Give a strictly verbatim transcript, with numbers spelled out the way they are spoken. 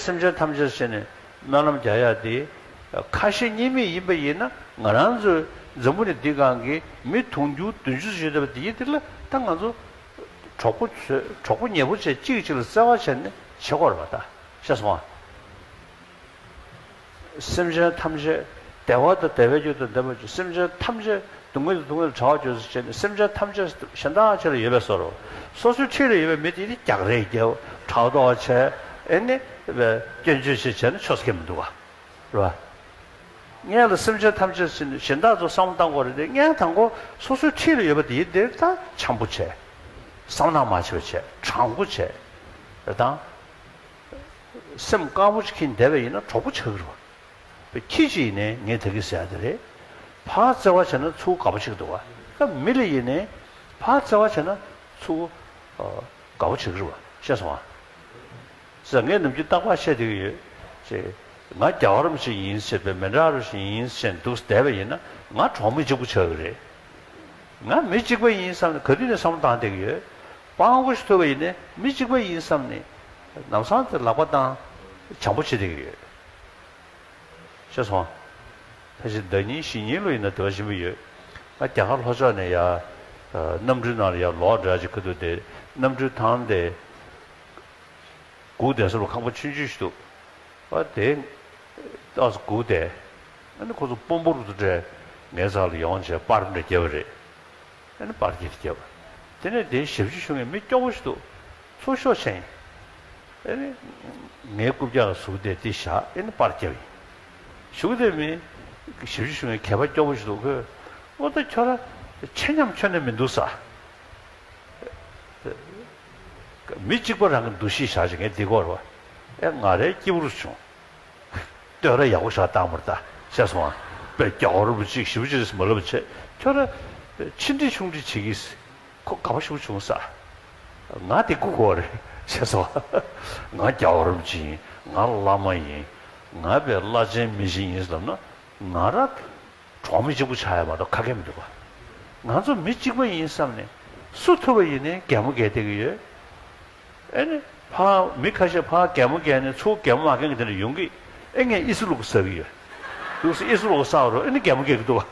སེམས་ཅན་ཐམས་ཅད་བྱས་ནས་སྨོན་ལམ་རྒྱག་ཡ་དེ། ཁ་ཞེ་གཉིས་མེད་ཡིན་པ་ཡིན་ན། ང་རང་ཚོའི་འཛམ་བུ་གླིང་འདི་སྒང་གི་མི་དུང་ཕྱུར་བདུན་ཅུ་ཙམ་ཡོད་བསྡད་པ་དེ་ཡིན་དེ་ལ། ད་ང་ཚོ་གྲོགས་པོ་ཚོས་གྲོགས་པོ་ཉེ་པོ་བྱས། གཅིག་གིས་གཅིག་ལ་བརྩེ་བ་བྱས་ནས་བྱེད་དགོས་རེད་པ། ད་ཤེས་སོང་ཨ། སེམས་ཅན་ཐམས་ཅད་བདེ་བ་དང་བདེ་བའི་རྒྱུ་དང་ལྡན་པ་བྱེད། སེམས་ཅན་ཐམས་ཅད་སྡུག་བསྔལ་དང་སྡུག་བསྔལ་བྲལ་བར་བྱོས་ཟེར་བྱས་ནས། སེམས་ཅན་ཐམས་ཅད་གཞན་དག་ཆ་ལ་ཡོད་པའི་བཟོ་འདྲ། སོ་སོའི་འཁྲིས་ལ་ཡོད་པའི་མི་དེ་ནི་རྒྱག་རེས་བརྒྱབ། ཕྲག་དོག་བྱས། ཨེ་ནི་སྐྱོན་བརྗོད་བྱས་བྱས་ན་ཆོག་ས་གང་མི་འདུག་ག། རེད་པ། སྔོན་ལ་སེམས་ཅན་ཐམས་ཅད་ཟེར་ནས་གཞན་དག་ཚོ་བསམ་བློ་བཏང་དགོས་རེད་དེ། སྔོན་དང་པོ་སོ་སོའི་འཁྲིས་ལ་ཡོད་པ་དེ་ཡིན་དེ་ད་བྱམས་པོ་བྱས། བསམ་ནག་མ་བྱེད་པ་བྱས། དྲང་པོ་བྱས། རེད་དང་། སེམས་དཀར་པོ་ཅིག་འཁྱེར་བསྡད་པ་ཡིན་ན་གྲོགས་པོ་ཆགས་ཀྱི་རེད་པ། ཁྱི་ཅིག་ཡིན་ནའི་ངས་ད་གིན་ཟེར་ཡ་དེ་རེད། ཕར་བརྩེ་བ་བྱས་ན་ཚུར་དགའ་པོ་བྱེད་ཀྱི་འདུག་ག། མི་ལ་ཡིན་ནའི་ཕར་བརྩེ་བ་བྱས་ན་ཚུར་ཨ་དགའ་པོ་བྱེད་ཀྱི་རེད་པ། ཤེས་སོང་ཨ། ཟེར། ངས་ནམ་རྒྱུན་རྟག་པར་བཤད་བསྡད་ཀྱི་ཡོད། ཅེས། ང་རྒྱལ་བ་རིན་པོ་ཆེ་ཡིན་ཟེར་བའི་མི་འདྲ་བ་ཞིག་ཡིན་ཟེར་འདུག་བསྡད་པ་ཡིན་ན། ང་གྲོགས་མི་གཅིག་པུ་ཆགས་ཀྱི་རེད། ང་མི་གཅིག་པ་ཡིན་བསམ་ནས་ག་དུས་ནས་བསམ་བློ་བཏང་བསྡད་ཀྱི་ཡོད། སྤྲང་པོ་ཞིག་ཐུག་པ་ཡིན་ནའི་མི་གཅིག་པ་ཡིན་བསམ་ནས་ལམ་སང་དེ་ལག་པ་བཏང་། བྱམས་པོ་བྱེད་བསྡད་ཀྱི་ཡོད། ཤེས་སོང་ཨ། ཕལ་ཆེར་ཟླ་ཉིན་བཞི་ཉིན་ལོ་ཡིན་ན་དེ་བ་ཞིམ་པོ་ཡོད། ང་རྒྱ་གར་ལྷོ་ཕྱོགས་ནས་ཡར་གནམ་གྲུའི་ནང་ལ་ཡར་ལོག་འགྲོ་ཡ་ཅིག་ཁ་ཐུག་དེ། གནམ་གྲུའི་ཐང་དེ་སྒུག་བསྡད་ས་ལ་ཁང་པ་ཆུང་ཆུང་ཞིག་འདུག། ཨ་དེ་ཏོག་ཙམ་སྒུག་བསྡད། ཨ་ནི་ཁོ་ཚོ་དཔོན་པོ་རུ་འདྲ་ངའི་རྩ་ལ་ཡོང་བྱས་པར་འདྲ་བརྒྱབ་པ་རེད། ཨ་ནི་པར་འཁྱེར་ཏེ་བརྒྱབ། དེ་ནས་དེའི་ཞབས་ཕྱི་ཞུ་མཁན་མི་སྐྱོ་པོ་ཞིག་འདུག། ཚུར་ཤོག་བྱས་ཡིན། ཨ་ནི་ངའི་རྐུབ་བཀྱག་ལ་ཟུག་བསྡད་དེ་བཞག། ཨ་ནི་པར་བརྒྱབ་ཡིན། ཞུ་གི་དེ་མི་ཞབས་ཕྱི་ཞུ་མཁན་མཁས་པ་སྐྱོ་པོ་ཞིག་འདུག། ཁོས། ཨོ་ད་ཁྱོད་རང་ཆེ་ཉམས་ཁྱོན་ནས་མི་འདུག་ས། མི་གཅིག་པ་རང་གི་འདུ་ཤེས་བཞག་བྱས་ངས་འདི་སྐོར་བ། ཨེ་ང་རའི་སྐྱིད་པོ་རུ་བྱུང་། བསྟོད་ར་ཡག་པོ་ཞིག་བཏང་བ་རེད་ད། ཤེས་སོང་ཨ། དཔེ་རྒྱལ་བ་རིན་པོ་ཆེ་ཞེ་པོ་ཅིག་རེད་ཟེར་མ་ལབ་བྱས། ཁྱོད་རང་ཆེ་འབྲིང་ཆུང་འབྲིང་བྱེད་ཀྱིས། ཁོ་དགའ་པོ་ཞེ་པོ་བྱུང་ས། ང་དེ་སྒུག་གི་ཡོད་རེད། ཤེས་སོང་ཨ། ང་རྒྱལ་བ་རིན་པོ་ཆེ་ཡིན། ང་བླ་མ་ཡིན། ང་དཔེ་བླ་ཆེན་མི་ཆེན་ཡིན་ཟེར་ལབ་ན། ང་རང་གྲོགས་མི་གཅིག་པུ་ཆགས་ཡ་མ་གཏོགས་ཁ་སྐད་མི་འདུག་ག། ང་ཚོ་མི་གཅིག་པ་ཡིན་བསམ་ནས། སུ་ཐུག་པ་ཡིན་ནའི་གད་མོ་བགད་བསྡད་ཀྱི་ཡོད། ཨེ་ནི་ཕར་མི་ཁ་ཤས་ཕར་གད་མོ་བགད་ནས་ཚུར་གད་མོ་མ་བགད་མཁན་དེ་འདྲ་ཡོང་གི། ཨེ་ངས་ཨི་སི་ལུག་ཟ་གི་ཡོད། ལུག་ཟ། ཨི་སི་ལུག་ཟ་བ་རུ་ཨེ་ནི་གད་མོ་བགད་ཀྱི་འདུག་ག།